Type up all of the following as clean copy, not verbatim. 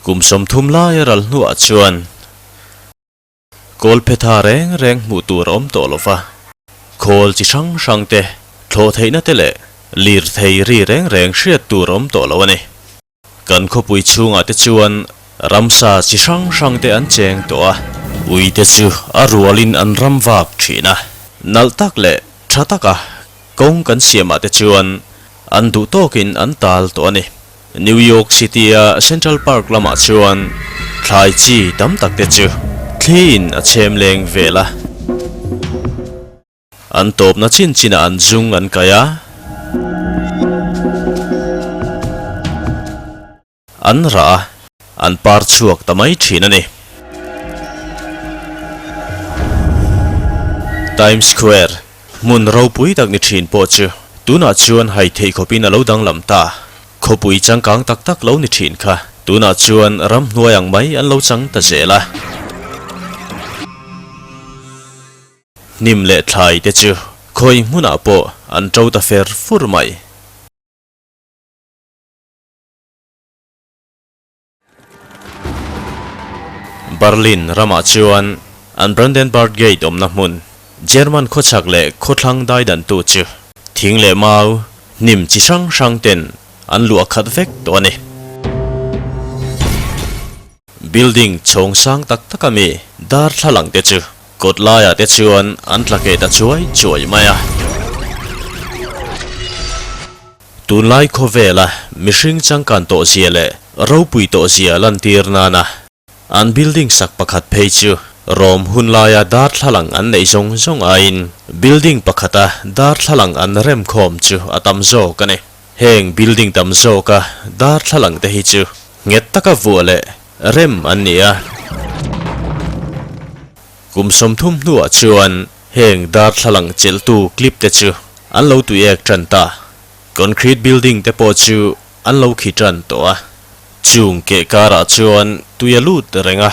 Kum 30 laia ral hnuah chuan Kawlphetha reng reng hmuh tur a awm tawh lo va, khawl chi hrang hrang te, thlawh theihna te leh lirthei ri reng reng hriat tur a awm tawh lo a ni. Kan khawpui chhungah te chuan ramsa chi hrang hrang te an cheng tawh a, ui te chu a rualin an ram vak thin a, nalh tak leh tha taka kawng kan siamah te chuan an duh tawkin an tal tawh a ni. New York City-a Central Park lamah chuan thlai chi tam tak te chu thliin a chhem leng vel a. An tawpna chin chinah an zung an kai a. An rah a, an par chhuak ta mai thin a ni. Times Square Hmun ropui tak ni thin pawh chu tunah chuan hai theih khawpin a lo danglam ta. Khawpui changkang tak tak lo ni thin kha tunah chuan ramhnuai ang mai an lo chang ta zel a. Hnim leh thlai te chu khawi hmunah pawh an to ta fer fur mai. Berlin ramah chuan an Brandenburg Gate awmna hmun, German khawchhak leh khawthlang daidantu chu thing leh mau, hnim chi hrang hrang ten an luah khat vek tawh a ni. Building chhawng sang tak tak ami darthlalang te chu Kawt laiah te chuan an tla keh ta chuai chuai mai a. Tunlai khawvela mihring changkan tawh zia leh ropui tawh zia lantir nana an building sak pakhat phei chu Rom hun laia darthlalang an neih zawng zawng aiin building pakhata darthlalang an rem khawm chu a tam zawk a ni. Heng building tam zawka darthlalang te hi chu nghet taka vuah leh rem an ni a. Kum 30 hnuah chuan heng darthlalang chelhtu clip te chu an lo tui ek tan ta. Concrete building te pawh chu an lo khi tan tawh a. Chung keh karah chuan tui a lut reng a,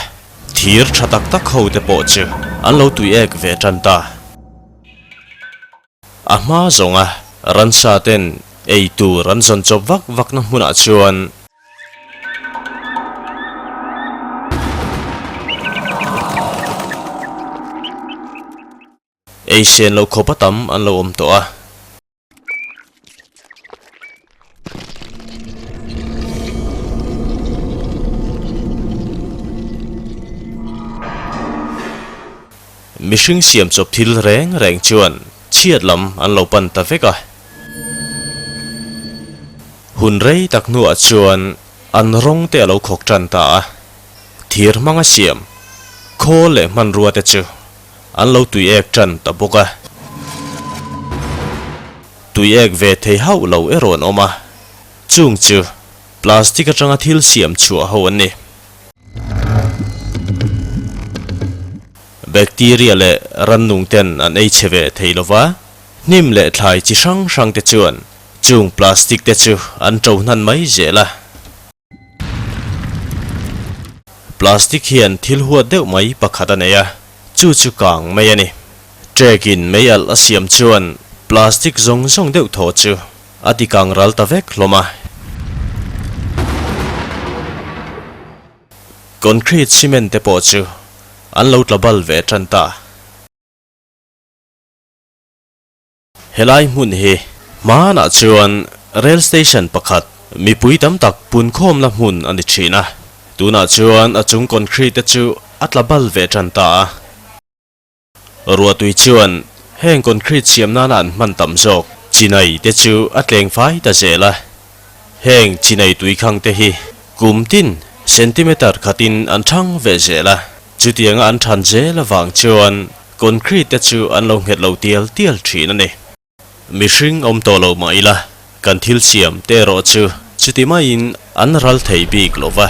thir tha tak tak ho te pawh chu an lo tui ek ve tan ta. A hma zawnga ransa ten ei tur an zawn chawp vak vakna hmunah chuan ei sen loh khawp a tam an lo awm tawh a. Mihring siam chawp thil reng reng chuan chhiat lam an lo pan ta vek a. Hun rei tak hnuah chuan an rawng te a lo khawk tan ta a. Thir hmanga siam, khawl leh hmanrua te chu an lo tui ek tan ta bawk a. Tui ek ve thei hauh lo erawh an awm a, chung chu plastic atanga thil siam chhuah ho an ni. Bacteria leh rannung ten an ei chhe ve thei lo va, hnim leh thlai chi hrang hrang te chuan chung plastic te chu an to hnan mai zel a. Plastic hian thil huat deuh mai pakhat a nei a, chu chu kang mai a ni. Trek in mei alh a siam chuan plastic zawng zawng deuh thaw chu a ti kang ral ta vek hlawm a. Concrete cement te pawh chu an lo tla bal ve tan ta. Helai hmun hi hmanah chuan rail station pakhat mipui tam tak punkhawmna hmun a ni thin a, tunah chuan a chung concrete te chu a tla bal ve tan ta a. Ruahtui chuan heng concrete siam nana an hman tam zawk chinai te chu a tleng fai ta zel a. Heng chinai tui khang te hi kum tin centimeter khatin an thang ve zel a, chutianga an than zel avang chuan concrete te chu an lo nghet lo tial tial thin a ni. Mihring awm tawh lo mah ila kan thil siam te erawh chu chuti maiin an ral thei bik lo va.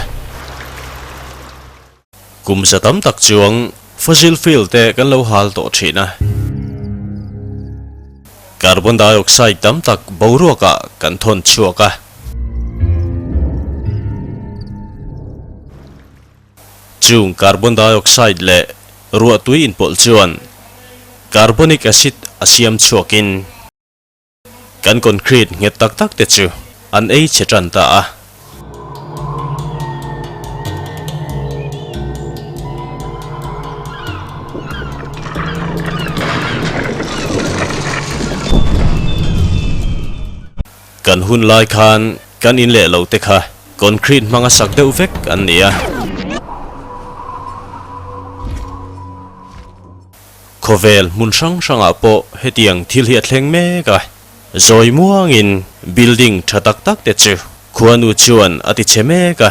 Kum za tam tak chuang fossil fuel te kan lo hal tawh thin a. Carbon dioxide tam tak boruakah kan thawn chhuak a. Chung carbon dioxide leh ruahtui inpawlh chuan carbonic acid a siam chhuakin kan concrete nghet tak tak te chu an ei chhe tan ta a. Kan hun lai khan kan in leh lo te kha concrete hmanga sak deuh vek an ni a. Khawvel hmun hrang hrangah pawh hetiang thil hi a thleng mek a, zawi muangin building tha tak tak te chu khuanu chuan a ti chhe mek a.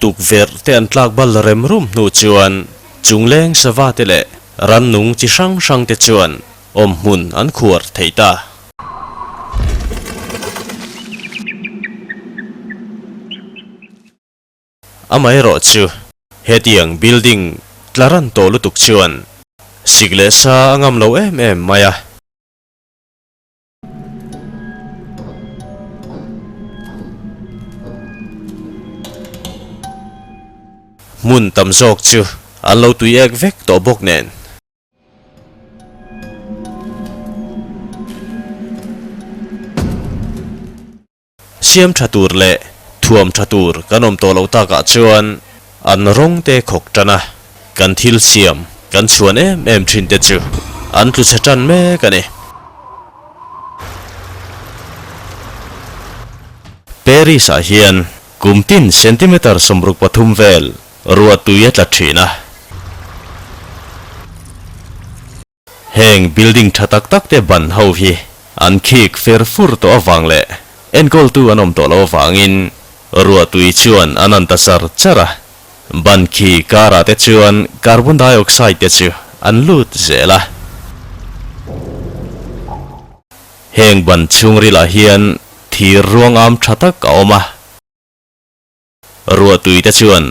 Tukverh te an tlak bal rem rum hnu chuan chungleng sava te leh rannung chi hrang hrang te chuan awm hmun an khuar thei ta. Amaherawhchu, hetiang building tla ran tawh lutuk chuan sik leh sa a ngam lo em em mai a. Hmun tam zawk chu an lo tui ek vek tawh bawk nen. Siam tha tur leh thuam tha tur kan awm tawh loh takah chuan an rawng te khawk tan a, kan thil siam kan chhuan em em thin te chu an tlu chhe tan mek a ni. Paris ah hian kum tin centimeter 63 vel ruah tui a tla thin a. Heng building tha tak tak te ban ho hi an khik fer fur tawh avang leh enkawltu an awm tawh lo avangin ruahtui chuan an an ta char char a, ban khi karah te chuan carbon dioxide te chu an lut zel a. Heng ban chhungrilah hian thir ruangam tha tak a awm a. Ruahtui te chuan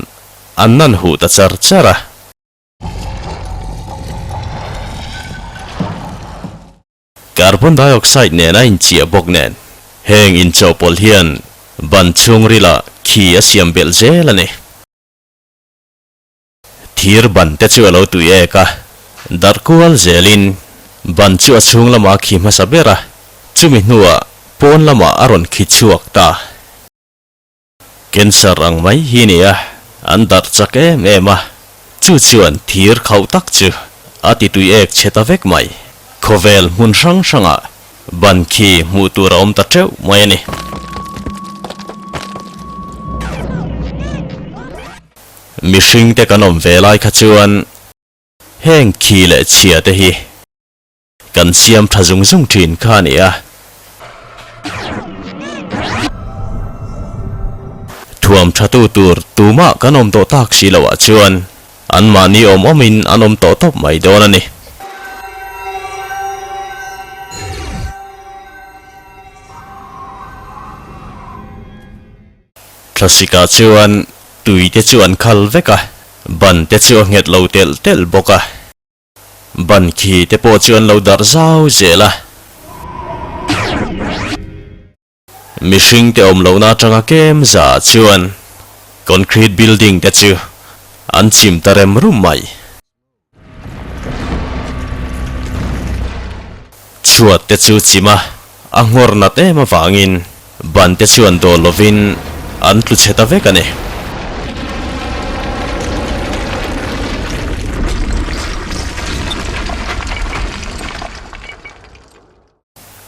an nan huh ta char char a. Carbon dioxide nen a inchiah bawk nen heng inchawhpawlh hian ban chhungrilah khi a siam belh zel a ni. Thir ban te chu a lo tui ek a, darh kual zelin ban chu a chhung lamah a khi hmasa ber a, chumi hnuah pawn lamah a rawn khi chhuak ta. Cancer ang mai hi nia, an darh chak em em a, chu chuan thir khauh tak chu a ti tui ek chhe ta vek mai. Khawvel hmun hrang hrangah ban khi hmuh tur a awm ta teuh mai a ni. Mihring te kan awm ve lai kha chuan heng khi leh chhia te hi Kan siam tha zung zung thin kha a ni a. Thuam tha tu tur tumah kan awm tawh tak si loh ah chuan anmahni awm awmin an awm tawh tawp mai dawn a ni. Thlasikah chuan tui te chu an khal vek a, ban te chu a nghet lo telh telh bawk a. Ban khi te pawh chu an lo darh zau zel a. Mihring te awm lohna atanga kem za chuan concrete building te chu an chim ta rem rum mai. Chhuat te chu chim a, a nghawr nat em avangin ban te chuan dawl lovin an tlu chhe ta vek a ni.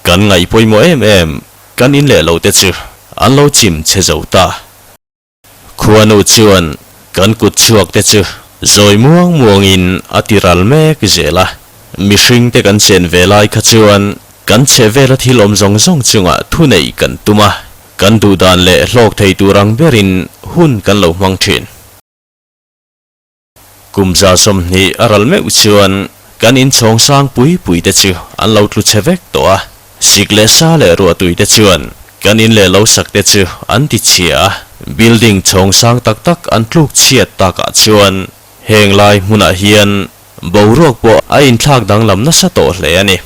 Kan ngaih pawimawh em em kan in leh lo te chu an lo chim chhe zo ta. Khuanu chuan kan kut chhuak te chu zawi muang muangin a ti ral mek zel a, mihring te kan chen ve lai kha chuan kan chhe vela thil awm zawng zawng chungah thuneih kan tum a, kan duhdan leh hlawk thei tur ang berin hun kan lo hmang thin. Kum 120 a ral meuh chuan kan inchhawng sang pui pui te chu an lo tlu chhe vek tawh a, sik leh sa leh ruahtui te chuan kan in leh lo sak te chu an ti chhia a, building chhawng sang tak tak an tluk chhiat takah chuan heng lai hmunah hian boruak pawh a inthlak danglam nasa tawh hle a ni.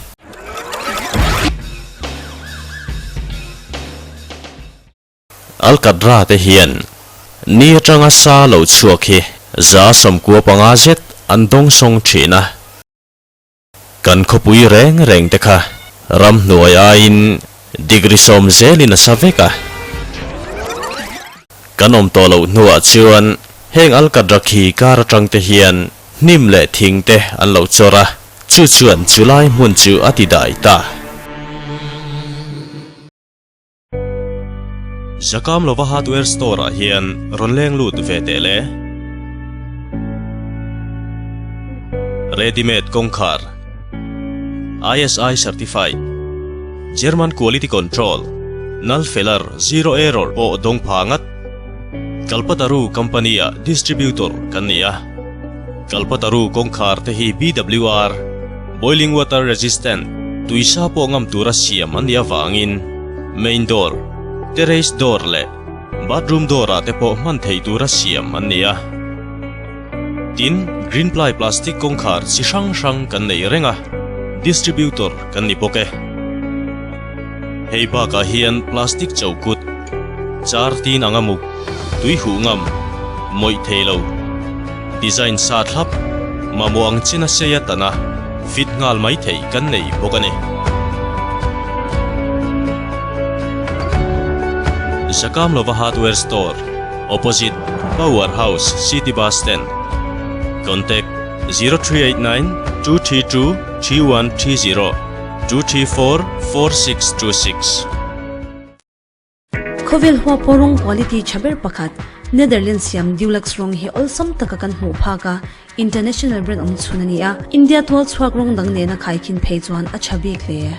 Alkadra te hian ni atanga sa lo chhuak hi 95 zet an dawngsawng thin a. Kan khawpui reng reng te kha ramhnuai aiin degree 10 zelin a sa vek a. Kan awm tawh loh hnuah chuan heng Alkadra khi kar atang te hian hnim leh thing te an lo chawr a, chu chuan chulai hmun chu a ti dai ta. Zakam lova hardware store ah hian rawn leng lut ve teh le. Ready made kawngkhar, ISI certified, German quality control, null failure, zero error pawh dawng pha ngat. Kalpataru company ah distributor kan ni a. Kalpataru kawngkhar te hi BWR, boiling water resistant, tuisa pawh ngam tura siam an nih avangin main door, terrace door leh bathroom door ah te pawh hman theih tura siam an ni a. Tin, green ply plastic kawngkhar chi hrang hrang kan nei reng a, distributor kan ni bawk e. Hei bakah hian plastic chokut, char tin anga muk, tui huh ngam, mawih thei lo, design sa thlap, mamawh ang china sei atana fit nghal mai theih kan nei bawk a ni. Zakamlova Hardware Store, opposite Power House City Bus Stand. Contact, 0389 232 3130 234 4626. Khawvel hua pawh rawng quality tha ber pakhat, Netherlands siam Dulux rawng hi awlsam taka kan hmuh phak a, international brand awm chhun a ni a, India tual chhuak rawng dang nena khaikhin phei chuan a tha bik hle.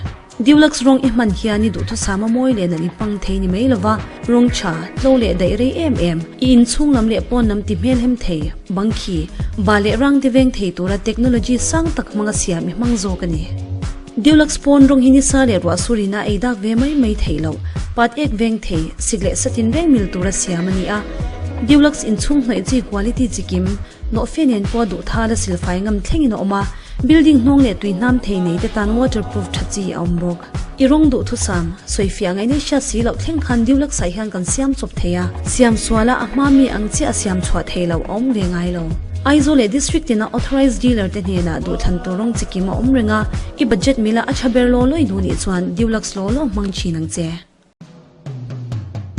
Dulux rawng i hman hian i duhthusam a mawi leh nalh i hmang thei ni mai lova, rawng tha, tlo leh daih rei em em, i inchhung lam leh pawn lam ti hmelhem thei, bang khi, ba leh rang te veng thei tura technology sang tak hmanga siam i hmang zawk a ni. Dulux pawn rawng hi nisa leh ruah sur ina ei dak ve mai mai theih loh, pat ek veng thei, sik leh satin reng mil tura siam a ni a. Dulux inchhung hnawih chi quality chikim, nawhfe nen pawh a duh thal a silfai ngam thlengin a awm a. Building hnawng leh tui hnam thei nei te tan waterproof tha chi a awm bawk. I rawng duh thusam, sawifiah ngaihna hriat si loh thleng khan Dulux ah hian kan siam chawp thei a, siam suala a hma mi ang chiah a siam chhuah thei loh a awm ve ngai lo. Aizawl leh District tina authorized dealer te hnenah duhthlan tur rawng chi kim a awm reng a, i budget mila a tha ber law law i duh nih chuan Dulux law law hmang thin ang che.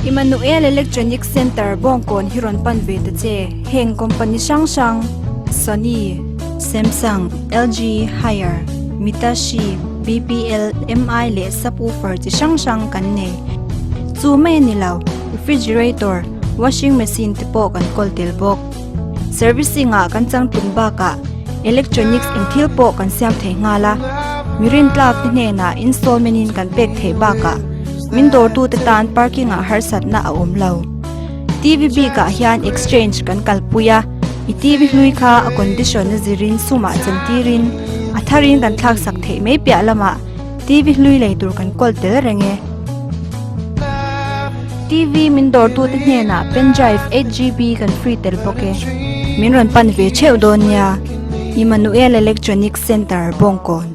Emmanuel Electronic Center Bawngkawn hi rawn pan ve ta che. Heng company hrang hrang, Sony, Samsung, LG, Haier, Mitashi, BPL, MI leh subwoofer chi hrang hrang kan nei. Chu mai a ni lo, refrigerator, washing machine te pawh kan kawl tel bawk. Servicing ah kan changtlung bakah electronics eng thil pawh kan siam thei nghal a, mi rintlak te hnenah installment in kan pek theih bakah min dawrtute tan parking ah harsatna a awm lo. TV bikah hian exchange kan kalpui a, i TV hlui kha a condition a zirin sumah chantirin a tharin kan thlaksak theih mai piah lamah TV hlui lei tur kan kawl tel reng e. TV min dawrtute hnenah pen drive 8GB kan free tel bawk e. Min rawn pan ve theuh dawn nia. Emmanuel Electronics Centre, Bawngkawn.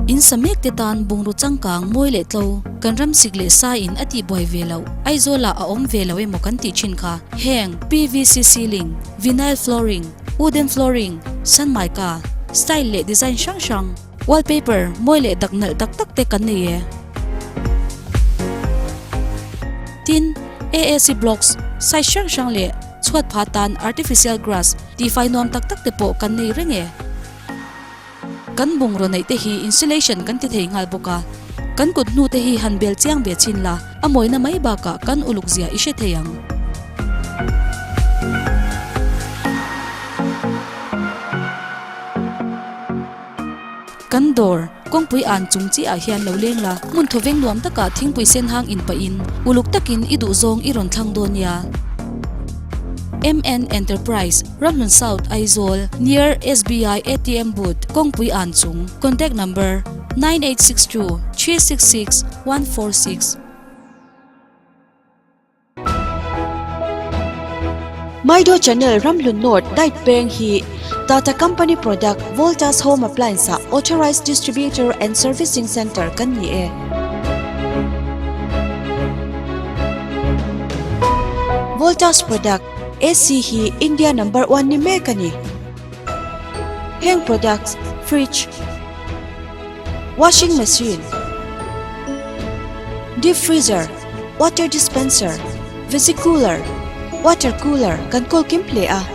In sa mek te tan bungraw changkang mawi leh tlo, kan ram sik leh sa in a tihbuai ve loh, Aizawl ah a awm ve lo emaw kan tih thin kha, heng PVC ceiling, vinyl flooring, wooden flooring, sunmica, style leh design hrang hrang, wallpaper mawi leh dak nalh tak tak te kan nei e. Tin, AAC blocks, size hrang hrang leh chhuat pha tan artificial grass tihfai nuam tak tak te pawh kan nei reng e. Kan bungraw neih te hi insulation kan ti thei nghal bawk a, kan kut hnu te hi han bel chiang ve chhin la, a mawina mai bakah kan uluk zia i hre thei ang. Kan dawr, kawngpui an chung chi ah hian lo leng la, hmun thawveng nuam takah thingpui sen hang in pah in uluk takin i duh zawng i rawn thlang dawn nia. MN Enterprise, Ramhlun South, Aizawl, near SBI ATM booth, kawngpui an chung, contact number, 9862 366 146. Maido Channel Ramhlun North Diet Peng hi Tata Company Product Voltas Home Appliance ah Authorized Distributor and Servicing Centre kan ni e. Voltas Product AC hi India number one ni mek a ni. Heng products fridge, washing machine, deep freezer, water dispenser, veggie cooler, water cooler kan kawl kim hle a.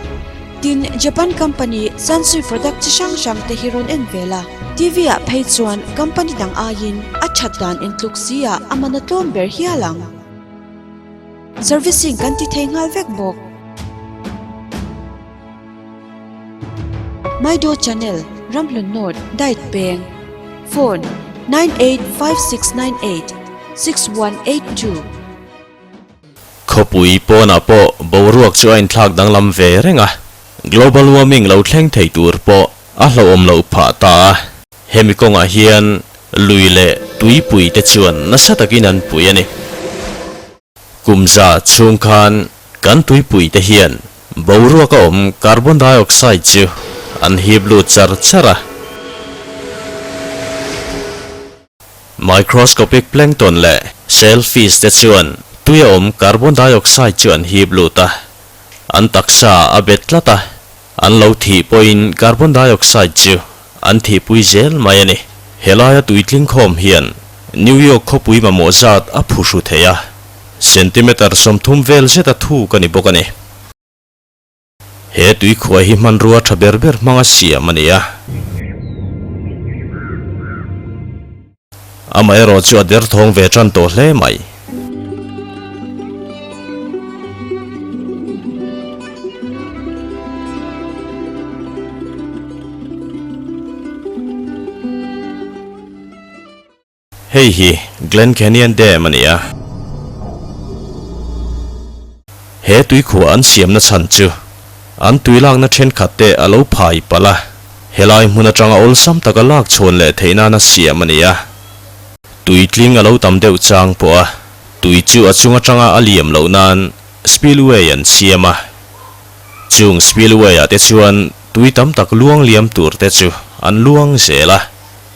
Tin, Japan company Sansui product chi hrang hrang te hi rawn en ve la. TV ah phei chuan company dang aiin a that dan intluk si ah a man a tlawm ber hial ang. Servicing kan ti thei nghal vek bawk. Maido Channel, Ramhlun North, Diet Peng, Phone, 985698 6182. Khawpui pawnah pawh boruak chu a inthlak danglam ve reng a, global warming lo thleng thei tur pawh a hlauhawm loh phah ta a. Hemi kawngah hian lui leh tuipui te chuan nasa takin an pui a ni. Kum za chhung khan kan tuipui te hian boruak a awm carbon dioxide chu an hip lut char char a. Microscopic plankton leh shellfish te chuan tui a awm carbon dioxide chu an hip lut a, an taksa a bet tlat a, an lo thih pawhin carbon dioxide chu an thihpui zel mai a ni. Helaia tuitling khawm hian New York khawpui mamawh zat a phuhru thei a, centimeter 30 vel zeta thuk a ni bawk a ni. He tuikhuah hi hmanrua tha ber ber hmanga siam a ni a. Amaherawh chu a derthawng ve tan tawh hle mai. Hei hi Glen Canyon Dam a ni a. He tuikhuah an siamna chhan chu an tuilakna thenkhat te a lo phai palh a, helai hmun atanga awlsam taka lak chhawn leh theih nana siam a ni a. Tuitling a lo tam deuh chang pawh a, tui chu a chung atanga a liam loh nan spillway an siam a. Chung spillway ah te chuan tui tam tak luang liam tur te chu an luang zel a.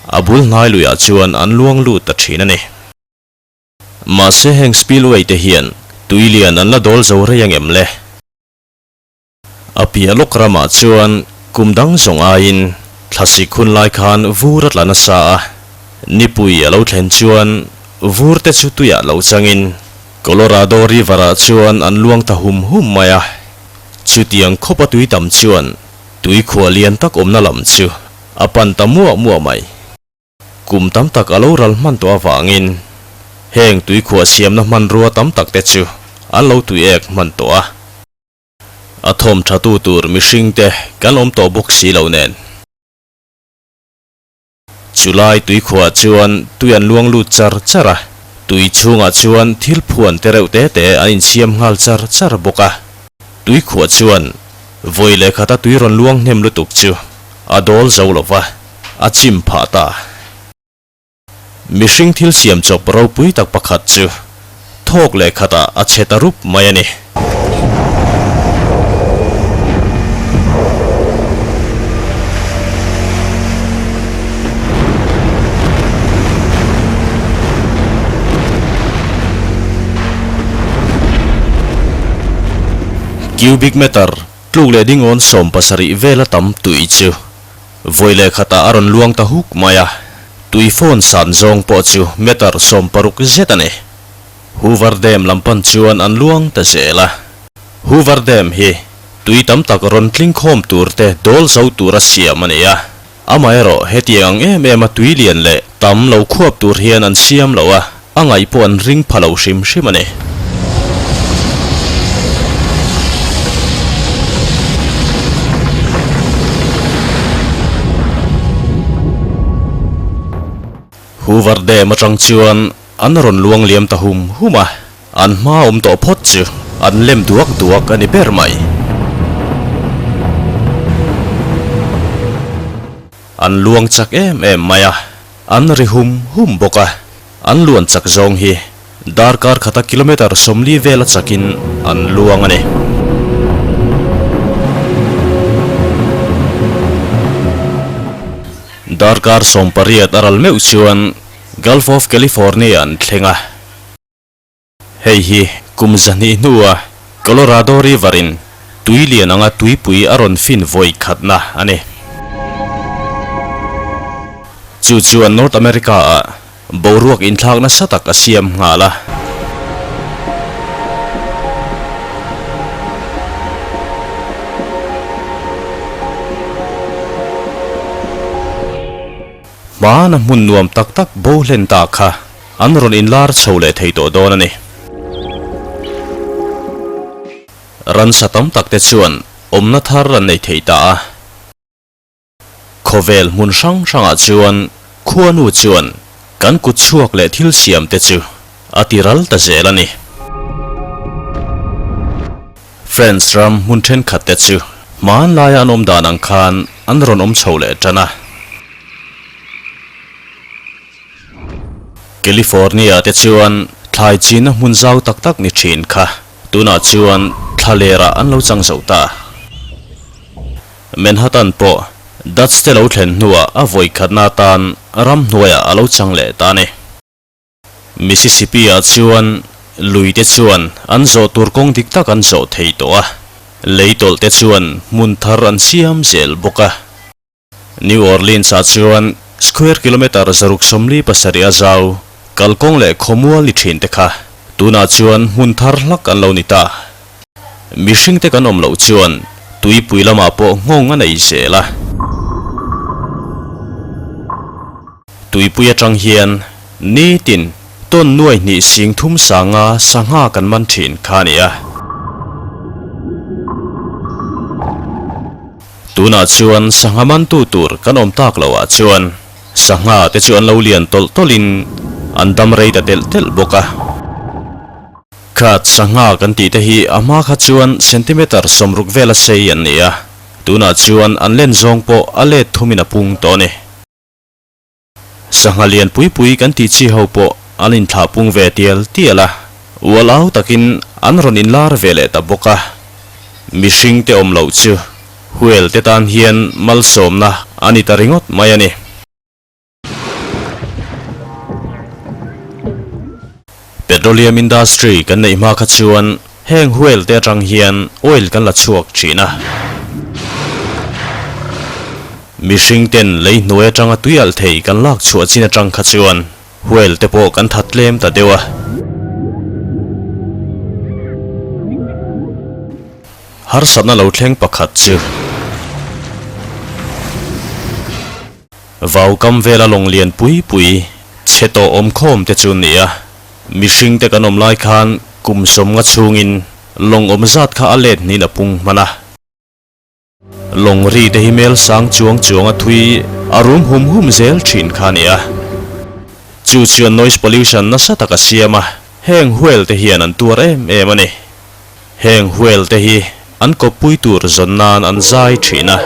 A bul hnai luiah chuan an luang lut ta thin a ni. Mahse heng spillway te hian tui lian an la dawl zo rei angem le? A piah lawk ramah chuan kum dang zawng aiin thlasik hun lai khan vur a tla nasa a, nipui a lo thlen chuan vur te chu tuiah lo changin Colorado River ah chuan an luang ta hum hum mai a. Chutiang khawpa tui tam chuan tui khuah lian tak awmna lam chu A pan ta muah muah mai. Kum tam tak a lo ral hman tawh avangin heng tuikhuah siamna hmanrua tam tak te chu an lo tui ek hman tawh a. A thawm tha tu tur mihring te kan awm tawh bawk si lo nen. Chulai tuikhuah chuan tui an luang lut char char a, tui chhungah chuan thil phuan te reuh te te an insiam nghal char char bawk a. Tuikhuah chuan vawi leh khata tui rawn luang hnem lutuk chu a dawl zo lo va, a chim phah ta. Mihring thil siam chawp ropui tak pakhat chu thawk leh khatah a chhe ta rup mai a ni. Cubic meter Tluk leh dingawn 70 vela tam tui chu vawi leh khatah a rawn luang ta huk mai a, tui phone san zawng pawh chu meter 60 zet a ni. Hoover Dam lam pan chuan an luang ta zel a. Hoover Dam hi tui tam tak rawn tling khawm tur te dawl zo tura siam a ni a, amaherawh hetiang ang em em a tui lian leh tam lo khuap tur hian an siam lo a, a ngaih pawh an ring pha lo hrim hrim a ni. Hoover Dam atang chuan an rawn luang liam ta hum hum a, an hma awm tawh phawt chu an lem duak duak a ni ber mai. An luang chak em em mai a, an ri hum hum bawk a. An luan chak zawng hi darkar khata kilometre 40 vela chakin an luang a ni. Darkar 18 a ral meuh chuan Gulf of California an thleng a. Hei hi kum 200 hnua Colorado River in tui lian anga tuipui a rawn fin vawi khatna a ni. Chu chuan North America ah boruak inthlak nasa tak a siam nghal a. Hmana hmun nuam tak tak bo hlen ta kha an rawn inlar chho leh thei tawh dawn a ni. Ransa tam tak te chuan awmna thar an nei thei ta a. Khawvel hmun hrang hrangah chuan khuanu chuan kan kut chhuak leh thil siam te chu a ti ral ta zel a ni. France ram hmun thenkhat te chu hmanlaia an awm dan ang khan an rawn awm chho leh tan a. California te chuan thlai chinna hmun zau tak tak ni thin kha tunah chuan thla lerah an lo chang zo ta. Manhattan pawh Dutch te lo thlen hnuah a vawi khatna atan ramhnuaiah a lo chang leh ta a ni. Mississippi-ah chuan lui te chuan an zawh tur kawng dik tak an zawh thei tawh a, lei tawlh te chuan hmun thar an siam zel bawk a. New Orleans-ah chuan square kilometre 647 a zau kalkawng leh khawmual ni thin te kha tunah chuan hmun thar hlak an lo ni ta. Mihring te kan awm loh chuan tuipui lamah pawh nghawng a nei zel a. Tuipui atang hian nitin tawn nuai hnih sing thum sanga sangha kan man thin kha a ni a. Tunah chuan sangha mantu tur kan awm tak loh ah chuan sangha te chu an lo lian tawlh tawlhin an dam rei ta telh telh bawk a. Khat sangha kan tih te hi a hma kha chuan centimeter 60 vela sei an ni a, tunah chuan an len zawng pawh a let thumin a pung tawh a ni. Sangha lian pui pui kan tih chi ho pawh an inthlah pung ve tial tial a, ual au takin an rawn inlar ve leh ta bawk a. Mihring te awm loh chu whale te tan hian malsawmna a ni ta ringawt mai a ni. Petroleum industry kan neih hma kha chuan heng whale te atang hian oil kan la chhuak thin a. Mihring ten lei hnuai atanga tui alh thei kan lak chhuah chin atang kha chuan whale te pawh kan that tlem ta deuh a. Harsatna lo thleng pakhat chu. Vau kam vela lawng lian pui pui chhe tawh awm khawm te chu nia. Mihring te kan awm lai khan kum sawmnga chhungin lawng awm zat kha a let hnin a pung hman a. Lawng ri te hi mel sang chuang chuang a thui a rum hum hum zel thin kha nia. Chu chuan noise pollution nasa tak a siam a, heng whale te hian an tuar em em a ni. Heng whale te hi an kawppui tur zawn nan an zai thin a,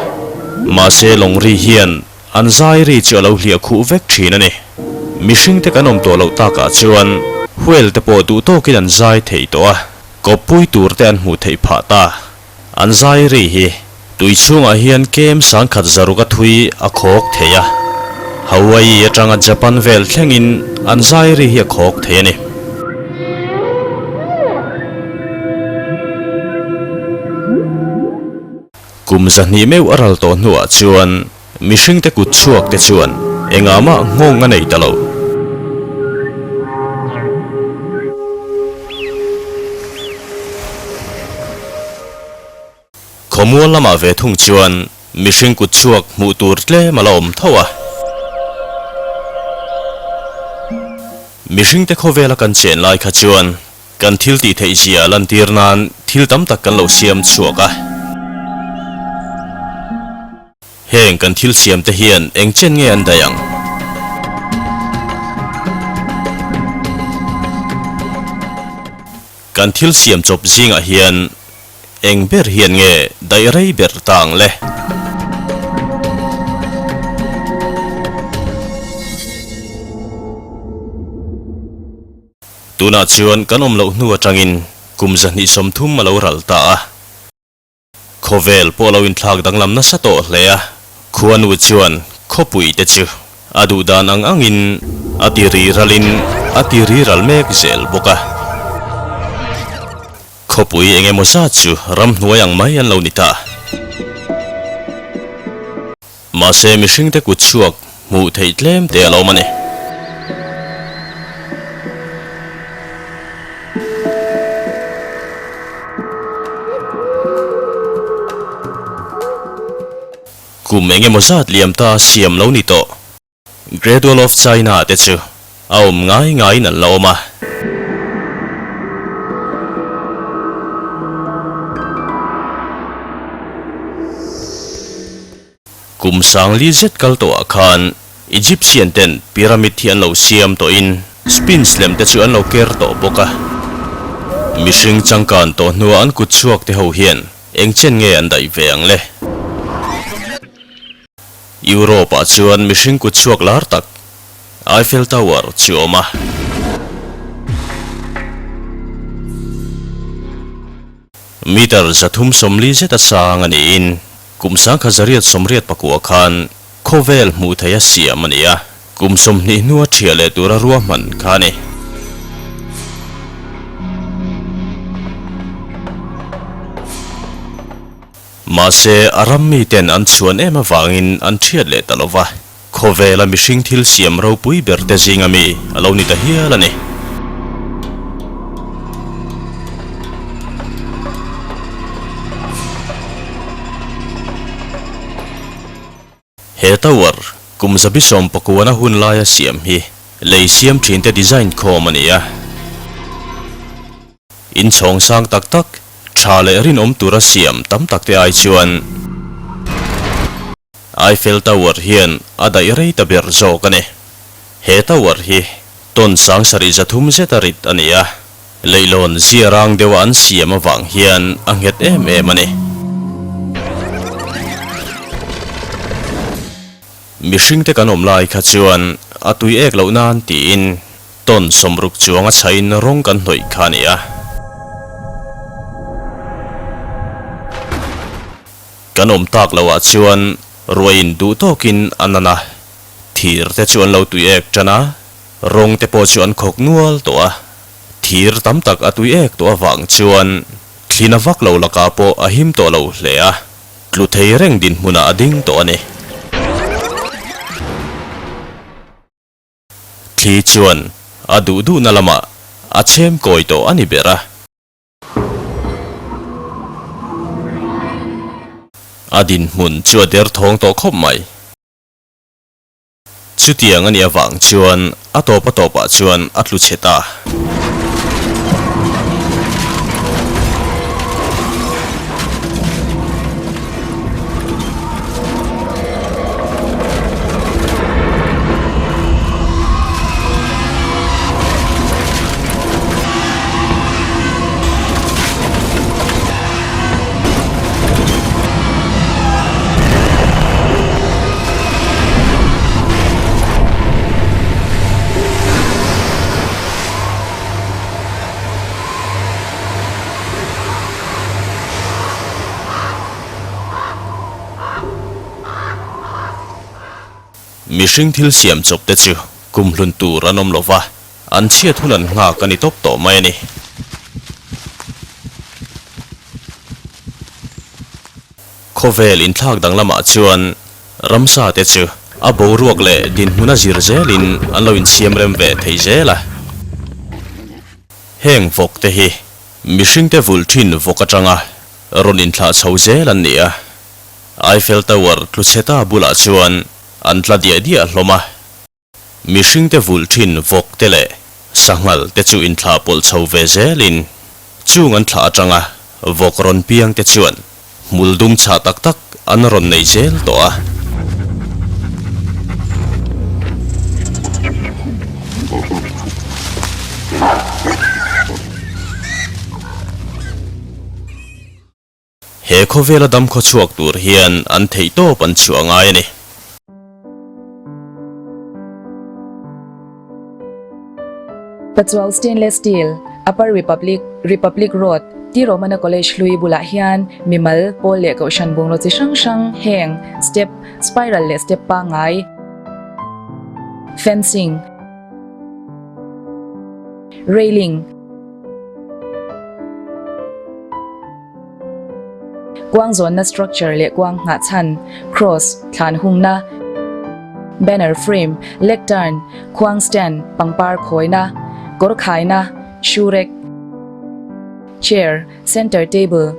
mahse lawng ri hian an zai ri chu a lo hliah khuh vek thin a ni. Mihring te kan awm tawh loh takah chuan whale te pawh duh tawkin an zai thei tawh a, kawppui tur te an hmuh theih phah ta. An zai ri hi tui chhungah hian kem sangkhat zaruk a thui a khawk thei a, Hawaii atanga Japan vel thlengin an zai ri hi a khawk thei a ni. Kum zahnih meuh a ral tawh hnuah chuan mihringte kut chhuak te chuan engah mah nghawng a nei ta lo. Khawmual lamah ve thung chuan mihring kut chhuak hmuh tur tlem a la awm tho a. Mihringte khawvela kan chen lai kha chuan kan thil tih theih zia lantir nan thil tam tak kan lo siam chhuak a. Heng kan thil siam te hian eng chen nge an daih ang? Kan thil siam chawp zingah hian eng ber hian nge daih rei ber ta ang le? Tunah chuan kan awm loh hnu atangin kum 230 a lo ral ta a. Khawvel pawh lo inthlak danglam nasa tawh hle a, khuanu chuan khawpui te chu a duh dan ang angin a ti ri ralin a ti ri ral mek zel bawk a. Khawpui eng emaw zat chu ramhnuai ang mai an lo ni ta. Mahse mihringte kut chhuak hmuh theih tlem te a lo awm a ni. Kum eng emaw zat liam ta siam lo ni tawh. Great Wall of China te chu a awm ngai ngaiin an la awm a. Kum sangli zet kal tawhah khan Egyptian ten pyramid hi an lo siam tawhin Sphinx lem te chu an lo ker tawh bawk a. Mihring changkan tawh hnua an kut chhuak te ho hian eng chen nge an daih ve ang le? Europe ah chuan mihring kut chhuak lar tak Eiffel Tower chu a awm a. Meter 340 zeta sang a niin kum 1984 khan khawvel hmuh theih a siam a ni a, kum 20 hnua ṭhiah leh tura ruahman kha a ni. Mahse, a ram miten an chhuan em avangin an ṭhiat leh ta lo va, khawvela mihring thil siam ropui ber te zinga mi a lo ni ta hial a ni. He tower, kum 119 hun laia siam hi lei siam ṭhinte design khawm a ni a. Inchhawng sang tak tak, tha leh rinawm tura siam tam tak te ai chuan Eiffel Tower hian a daih rei ta ber zawk a ni. He tower hi ton sang sarih 300 zeta rit a ni a, leihlawn zia rang deuha an siam avang hian a nghet em em a ni. Mihringte kan awm lai kha chuan a tui ek loh nan tiin Tawn 60 chuang a chhain rawng kan hnawih kha a ni a. Kan awm tak loh ah chuan ruain duh tawkin a nan a, thir te chu an lo tui ek tan a, rawng te pawh chu an khawk nual tawh a. Thir tam tak a tui ek tawh avang chuan thlina vak lo lakah pawh a him tawh lo hle a, tlu thei reng dinhmunah a ding tawh a ni. Thli chuan a duh duhna lamah a chhem kawi tawh a ni ber a. A dinhmun chu a derthawng tawh khawp mai. Chutiang a nih avang chuan a tawp a tawpah chuan a tlu chhe ta. Mihring thil siam chawp te chu kum hlun tur an awm lo va, an chhiat hun an nghak a ni tawp tawh mai a ni. Khawvel inthlak dang lamah chuan ramsa te chu a boruak leh dinhmun a zir zelin an lo insiam rem ve thei zel a. Heng vawk te hi mihringte vulh thin vawk atanga rawn inthlah chho zel an ni a. Eiffel Tower tlu chhe ta bulah chuan an tla diah diah hlawm a. Mihringte vulh thin vawk te leh sanghal te chu inthlah pawlh chho ve zelin chung an thlah atanga vawk rawn piang te chuan hmul dum chhah tak tak an rawn nei zel tawh a. He khawvela dam khaw chhuak tur hian an theih tawp an chhuah ngai a ni. Pachuau Stainless Steel, Upper Republic, Republic Road, T Romana College hlui bulah hian mimal, pawl leh kohhran bungraw chi hrang hrang heng, step, spiral leh step pangngai, fencing, railing, Kuang zawnna structure leh kuang nghah chhan, cross, thlan hungna, banner frame, lectern, khuang stand, pangpar khawina, kawr khaina, shoe rack, chair, center table,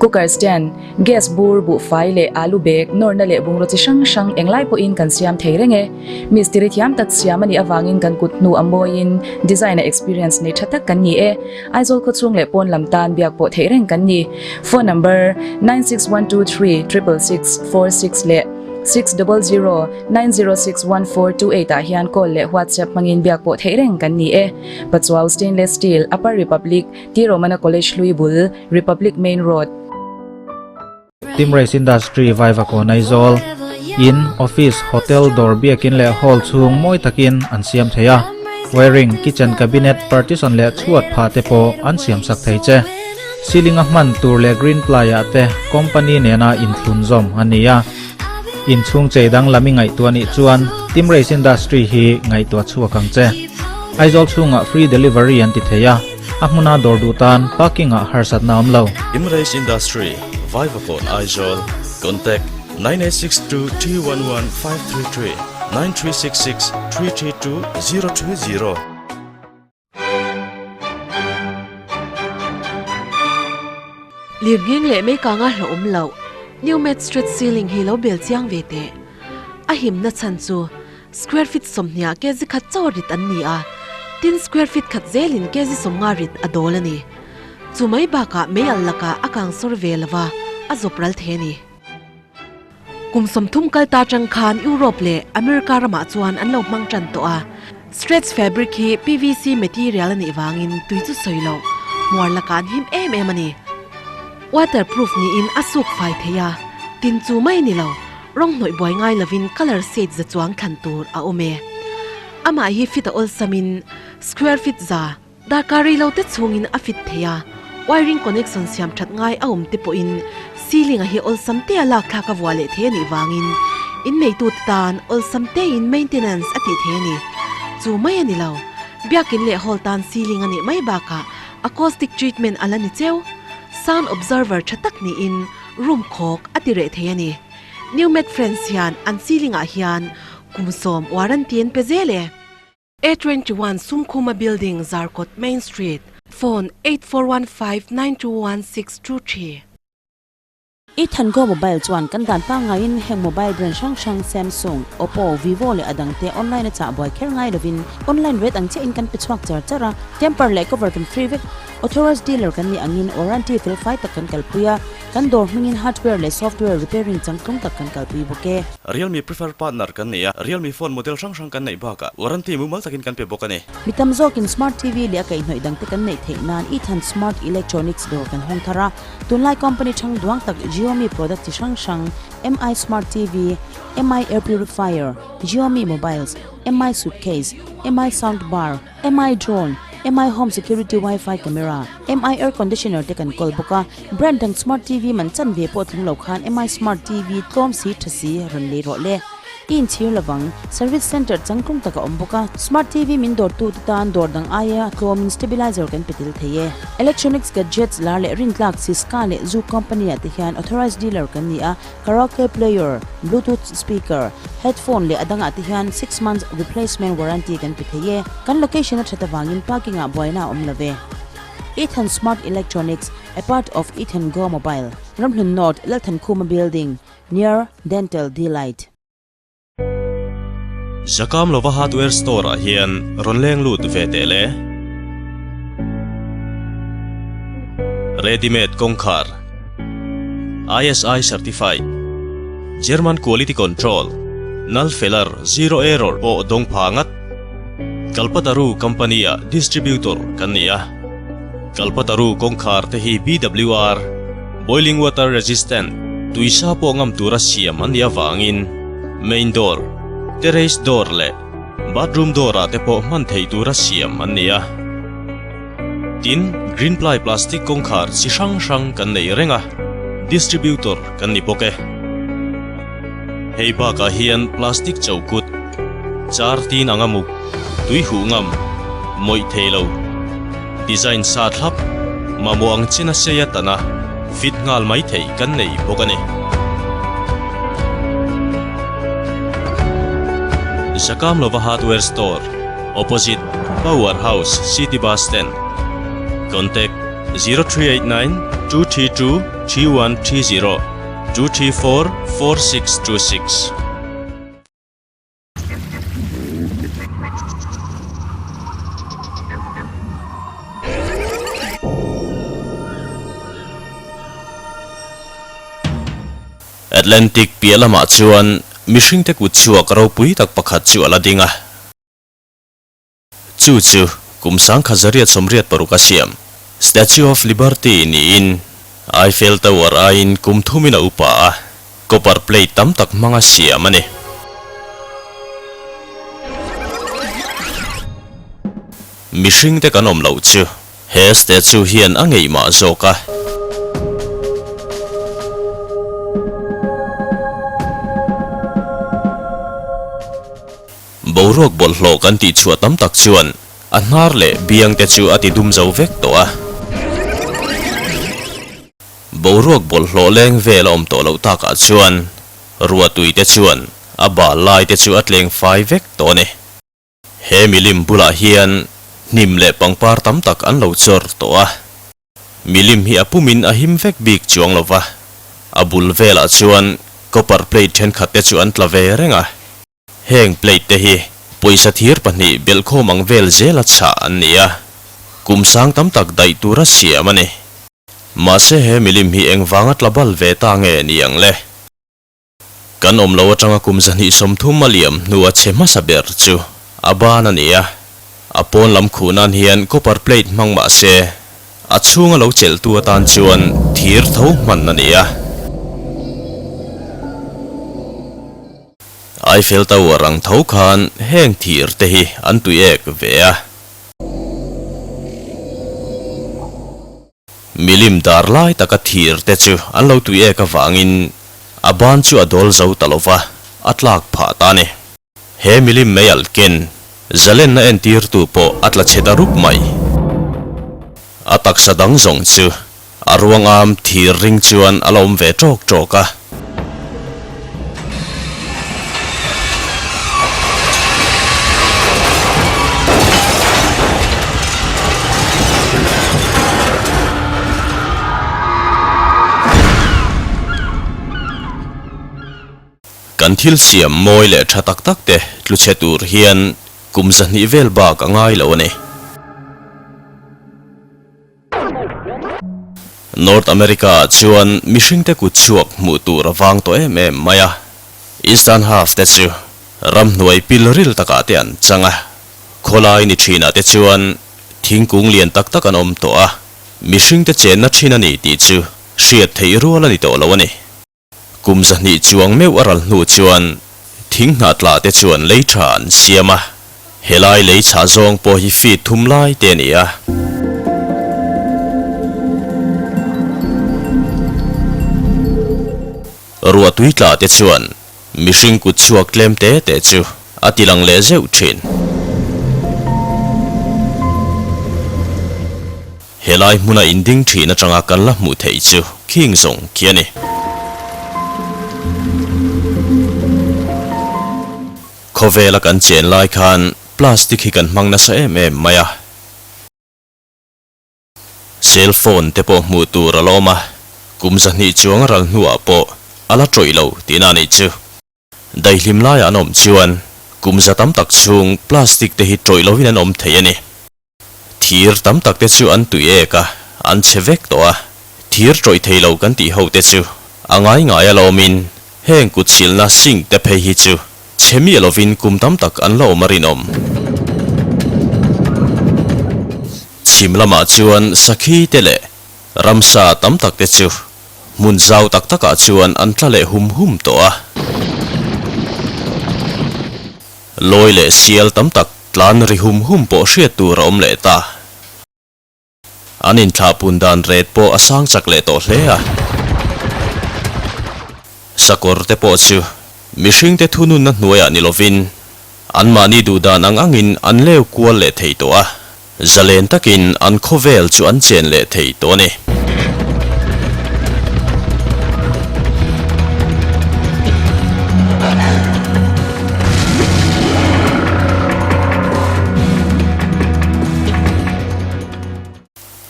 Cooker stand, gas bur, buhfai leh alu bag, nawrna leh bungraw chi hrang hrang englai pawhin kan siam thei reng e. Mistiri thiam tak siam a nih avangin kan kut hnu a mawiin design a experience nei tha tak kan ni e. Aizawl khawchhung leh pawn lam tan biak pawh theih reng kan ni. Phone number, 96123 666 46 leh 600 9061428 ah hian call leh WhatsApp hmangin biak pawh theih reng kan ni e. Pachuau Stainless Steel, Upper Republic, T Romana College hlui bul, Republic Main Road. Team Race Industry Vaivakawn Aizawl, In, Office, Hotel, dawr biakin leh hall chhung mawi takin an siam thei a, wiring, kitchen cabinet, partition leh chhuat phah te pawh an siam sak thei che. Ceiling a hman tur leh green ply ah te company nena inthlun zawm a ni a. Inchhung chei dang lam i ngaihtuah nih chuan Team Race Industry hi ngaihtuah chhuak ang che. Aizawl chhungah free delivery an ti thei a, a hmuna dawr duh tan parking ah harsatna awm lo. Team Race Industry, Vaivakawn Aizawl, Contact, 9862 311 533, 9366 332 020. Lirnghing leh mei kanga hlauhawm loh, New Med Street ceiling hi lo bel chiang ve teh. A himna chhan chu square feet sawmhniah kg khat chaw rit an ni a, tin square feet khat zelin kg sawmnga rit a dawl a ni. Chu mai bakah mei al lakah a kang sawr ve lova, a zawp ral thei a ni. Kum 30 kal ta atang khan Europe leh America ramah chuan an lo hmang tan tawh a. Stretch fabric hi PVC material a nih vangin tui chu sawi loh, hmuar lakah an him em em a ni. Waterproof niin a suk fai thei a, tin chu mai ni lo, rawng hnawih buai ngai lovin colour shade za chuang thlan tur a awm e. Amah hi fit a awlsamin square feet za. Darkar rei lo te chhungin a fit thei a, wiring connection siam that ngai a awm te pawhin ceiling a hi awlsam te a lak thlak a vuah leh thei a nih vangin inneitute tan awlsam tein maintenance a tih thei a ni. Chu mai a ni lo, biakin leh hall tan ceiling a nih mai bakah acoustic treatment a la ni cheu. Sound observer tha tak niin room khawk a ti reh thei a ni. New Med Friends hian an ceiling ah hian kum 10 warranty an pe zel e. A21 Sumkhuma Building, Zarkawt Main Street, Phone, 8415 9216 23. I Thango Mobile chuan kan dan pangngaiin heng mobile brand hrang hrang Samsung, Oppo, Vivo leh a dangte online a chah buai kher ngai lovin online rate ang chiahin kan pe chhuak char char a, temper leh cover kan free vek. Authorized dealer kan nih angin warranty felfai tak kan kalpui a, kan dawr hmingin hardware leh software repairing changtlung tak kan kalpui bawk e. Realme preferred partner kan nei a, Realme phone model hrang hrang kan neih bakah warranty mumal takin kan pe bawk a ni. Mi tam zawkin smart TV leh a kaihhnawih dangte kan neih theih nan Ethan Smart Electronics dawr kan hawng thar a, tunlai company thang duang tak Xiaomi product chi hrang hrang, Mi Smart TV, Mi Air Purifier, Xiaomi Mobiles, Mi Suitcase, Mi Sound Bar, Mi Drone, Mi Home Security Wi-Fi Camera, Mi Air Conditioner te kan kawl bawk a, brand dang Smart TV man chan ve pawh tling lo khan Mi Smart TV tlawm si tha si rawn lei rawh le. I inchhir lovang, Service Centre changtlung tak a awm bawk a, Smart TV min dawrtu te tan dawr dang aia tlawmin stabilizer kan pe tel thei e. Electronics gadgets lar leh rintlak Syska leh Zu company ah te hian authorized dealer kan ni a, Karaoke player, Bluetooth speaker, headphone leh a dangah te hian 6 months replacement warranty kan pe thei e. Kan location a that avangin parking ah buaina a awm lo ve. Ethan Smart Electronics, a part of Ethan Go Mobile, Ramhlun North, Lalthankhuma Building, near Dental Delight. Zakam lova hardware store ah hian rawn leng lut ve teh le. Ready made kawngkhar, ISI certified, German quality control, nal feller, zero error pawh dawng pha ngat. Kalpataru company ah distributor kan ni a. Kalpataru kawngkhar te hi BWR, boiling water resistant, tuisa pawh ngam tura siam an nih avangin main door, terrace door leh bathroom door ah te pawh hman theih tura siam an ni a. Tin, green ply plastic kawngkhar chi hrang hrang kan nei reng a, distributor kan ni bawk e. Hei bakah hian plastic chokut, char tin anga muk, tui huh ngam, mawih thei lo, design sa thlap, mamawh ang chin a sei a tan a, fit nghal mai theih kan nei bawk a ni. Zakamlova Hardware Store, Opposite Power House City Bus Stand. Contact. 0389 232 3130 234 4626. Atlantic piah lamah chuan mihringte kut chhuak ropui tak pakhat chu a la ding a. Chu chu kum sangkhat zariat sawmriat paruk a siam Statue of Liberty niin Eiffel Tower aiin kum thumin a upa a, copper plate tam tak hmanga siam a ni. Mihringte kan awm loh chu he statue hian a ngeihmah zawk a. Boruak bawlhhlawh kan tih chhuah tam tak chuan a hnar leh biang te chu a ti dum zo vek tawh a. Boruak bawlhhlawh leng vel a awm tawh loh takah chuan ruahtui te chuan a bal lai te chu a tleng fai vek tawh a ni. He milim bulah hian hnim leh pangpar tam tak an lo chawr tawh a. Milim hi a pumin a him vek bik chuang lo va, a bul velah chuan copper plate thenkhat te chu an tla ve reng a. Heng plate te hi pawisa thir pahnih belhkhawm ang vel zela chhah an ni a, kum sang tam tak daih tura siam a ni. Mahse he milim hi engvanga tla bal ve ta nge ni ang le? Kan awm lo atanga kum 230 a liam hnu a chhe hmasa ber chu a ban a ni a, a pawn lam khuh nan hian copper plate hmang mah se a chhunga lo chelhtu atan chuan thir tho hman a ni a. Eiffel Tower ang tho khan heng thir te hi an tui ek ve a. Milim dar lai taka thir te chu an lo tui ek avangin a ban chu a dawl zo ta lo va, a tlak phah ta a ni. He milim mei alh ken zalenna entirtu pawh a tla chhe ta rup mai. A taksa dang zawng chu a ruangam thir ring chuan a la awm ve tawk tawk a. Kan thil siam mawi leh tha tak tak te tlu chhe tur hian kum 200 vel bak a ngai lo a ni. North America ah chuan mihringte kut chhuak hmuh tur a vang tawh em em mai a, Eastern Half te chu ramhnuai pil ril takah te an chang a, khawlai ni thinah te chuan thingkung lian tak tak an awm tawh a, mihringte chenna thin a ni tih chu hriat theih rual a ni tawh lo a ni. Kum 200 chuang meuh a ral hnu chuan thing hnah tla te chuan lei tha an siam a, helai lei chhah zawng pawh hi feet thum lai te a ni a. Ruah tui tla te chuan mihring kut chhuak tlem te te chu a ti lang leh zeuh thin. Helai hmuna inding thin atanga kan la hmuh theih chu khing zawng khi a ni. Khawvela kan chen lai khan plastic hi kan hmang nasa em em mai a. Cell phone te pawh hmuh tur a la awm a, kum 200 chuang ral hnuah pawh a la tawih lo tihna a nih chu. Daihlim laiah an awm chuan kum za tam tak chhung plastic te hi tawih lovin an awm thei a ni. Thir tam tak te chu an tui ek a, an chhe vek tawh a. Thir tawih thei lo kan tih ho te chu a ngai ngai a lawmin heng kut silna sink te phei hi chu chhe miah lovin kum tam tak an la awm a rinawm. Chhim lamah chuan sakhi te leh ramsa tam tak te chu hmun zau tak takah chuan an tla leh hum hum tawh a. Lawi leh sial tam tak Tlan ri hum hum pawh hriat tur a awm leh ta. An inthlah pun dan ret pawh a sang chak leh tawh hle a. Sakawr te pawh chu mihringte thununna hnuaiah ni lovin anmahni duh dan ang angin an leu kual leh thei tawh a, zalen takin an khawvel chu an chen leh thei tawh a ni.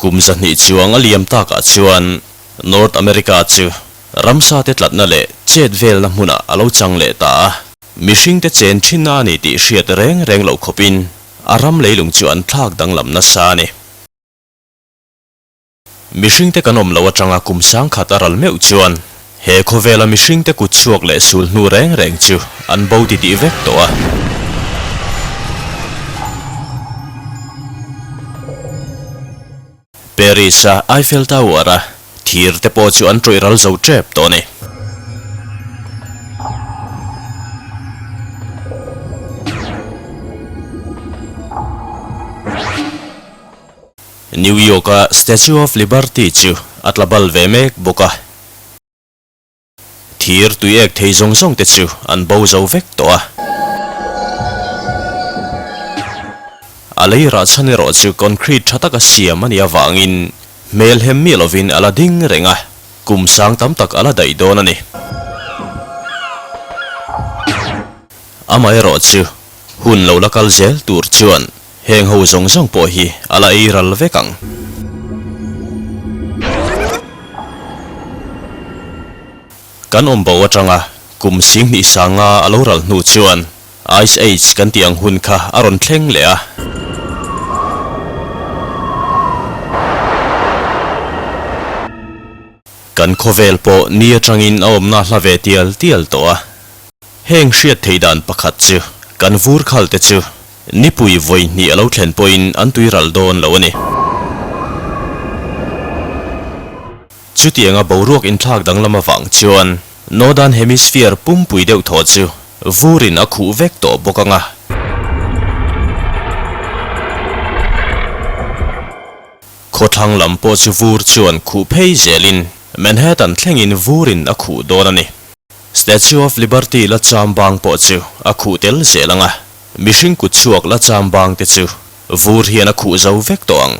Kum 200 chuang a liam takah chuan North America chu ramsa te tlatna leh chet velna hmunah a lo chang leh ta a. Mihring te chen thinna a ni tih hriat reng reng loh khawpin a ram leilung chu an thlak danglam nasa a ni. Mihring te kan awm loh atanga kum 1000 a ral meuh chuan he khawvela mihring te kut chhuak leh sul hnu reng reng chu an bo ti tih vek tawh a. Paris a Eiffel Tower a thir te pawh chu an tawih ral zo tep tawh a ni. New York a Statue of Liberty chu a tla bal ve mek bawk a. Thir tui ek thei zawng zawng te chu an bo zo vek tawh a. A lei rah chhan erawh chu concrete tha taka siam a nih avangin hmel hem miah lovin a la ding reng a, kum sang tam tak a la daih dawn a ni. Amaherawh chu hun lo la kal zel tur chuan Heng ho zawng zawng pawh hi a la ei ral vek ang. Kan awm bo atanga kum 20 sanga a lo ral hnu chuan Ice Age kan tih ang hun kha a rawn thleng leh a. Kan khawvel pawh ni atangin a awmna hla ve tial tial tawh a. Heng hriat theih dan pakhat chu kan vur khal te chu nipui vawi hnih a lo thlen pawhin an tui ral dawn lo a ni. Chutianga boruak inthlak danglam avang chuan Northern Hemisphere pumpui deuh thaw chu vurin a khuh vek tawh bawk ang a. Khawthlang lam pawh chu vur chuan khuh phei zelin Manhattan thlengin vurin a khuh dawn a ni. Statue of Liberty la cham bang pawh chu a khuh tel zel ang a, mihring kut chhuak la cham bang te chu vur hian a khuh zo vek tawh ang.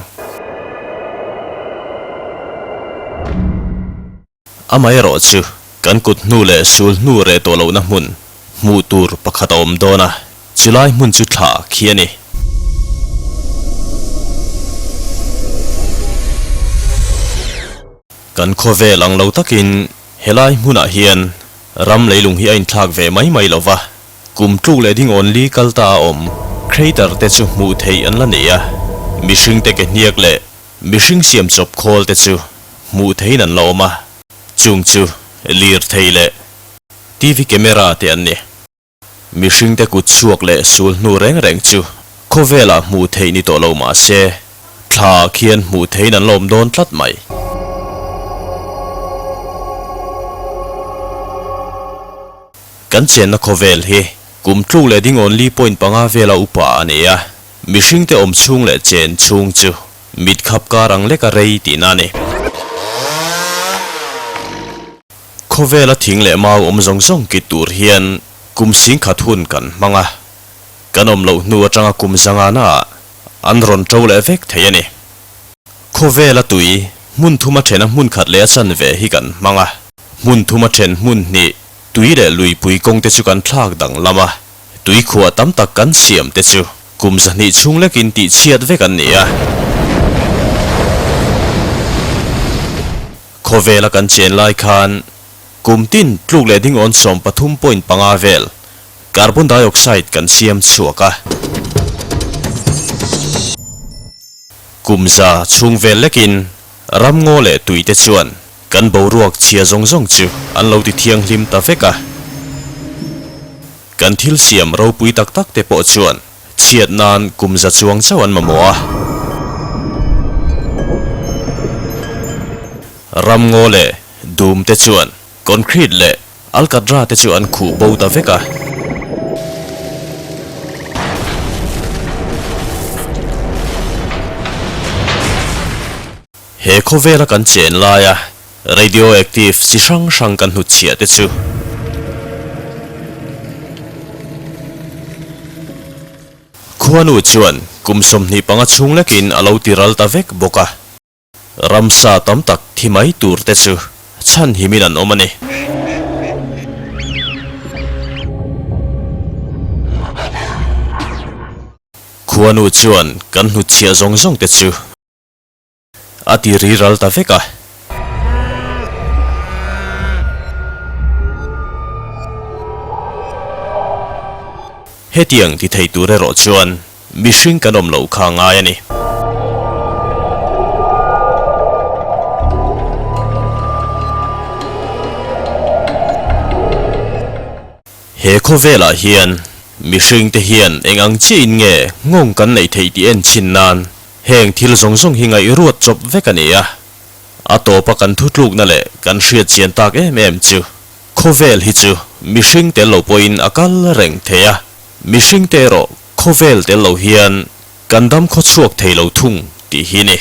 Amaherawh chu kan kut hnu leh sul hnu reh tawh lohna hmun hmuh tur pakhat a awm dawn a, chulai hmun chu thla khi a ni. Kan khawvel ang lo takin Helai hmunah hian ram leilung hi a inthlak ve mai mai lo va, kum tluk leh ding awn li kal ta a awm. Crater te chu hmuh theih an la nei a, mihring te ke hniak leh mihring siam chawp khawl te chu hmuh theihin an la awm a, chung chu lirthei leh TV camera te an ni. Mihring te kut chhuak leh sul hnu reng reng chu khawvelah hmuh theih ni tawh lo mah se, thla khian hmuh theihin an la awm dawn tlat mai. Kan chenna khawvel hi kum tluk leh ding awn li point panga vela upa a ni a, mihring te awm chhung leh chen chhung chu mit khap kar ang leka rei tihna a ni. Khawvela thing leh mau awm zawng zawng kit tur hian kum 10,000 hun kan hmang a, kan awm loh hnu atanga kum 500 naah an rawn to leh vek thei a ni. Khawvela tui hmun thuma thena hmun khat leh a chanve hi kan hmang a, hmun thuma then hmun hnih tui leh luipui kawng te chu kan thlak danglam a, tui khuah tam tak kan siam te chu kum 200 chhung lekin tih chhiat vek an ni a. Khawvela kan chen lai khan kum tin tluk leh ding awn 13.5 vel carbon dioxide kan siam chhuak a. Kum 100 chhung vel lekin ram ngaw leh tui te chuan kan boruak chhia zawng zawng chu an lo ti thianghlim ta vek a. Kan thil siam ropui tak tak te pawh chuan chhiat nan kum 100 chuang chauh an mamawh a. Ram ngaw leh dum te chuan concrete leh alkatra te chu an khuh bo ta vek a. He khawvela kan chen laia radioactive chi hrang hrang kan hnut chhiah te chu. Khuanu chuan kum 25 chhung lekin a lo ti ral ta vek bawk a. Ramsa tam tak thi mai tur te chu chhan himin an awm a ni. Khuanu chuan kan hnut chhiah zawng zawng te chu. a ti ri ral ta vek a. Hetiang ti thei tur erawh chuan mihring kan awm loh kha ngai a ni. He khawvelah hian mihringte hian eng ang chiahin nge nghawng kan neih theih tih en chhin nan heng thil zawng zawng hi ngaihruat chawp vek a ni a. A tawpa kan thutlukna leh kan hriat chian tak em em chu khawvel hi chu mihring tel lo pawhin a kal reng thei a, mihringte erawh khawvel tel lo hian kan dam khawchhuak thei lo thung tih hi ni.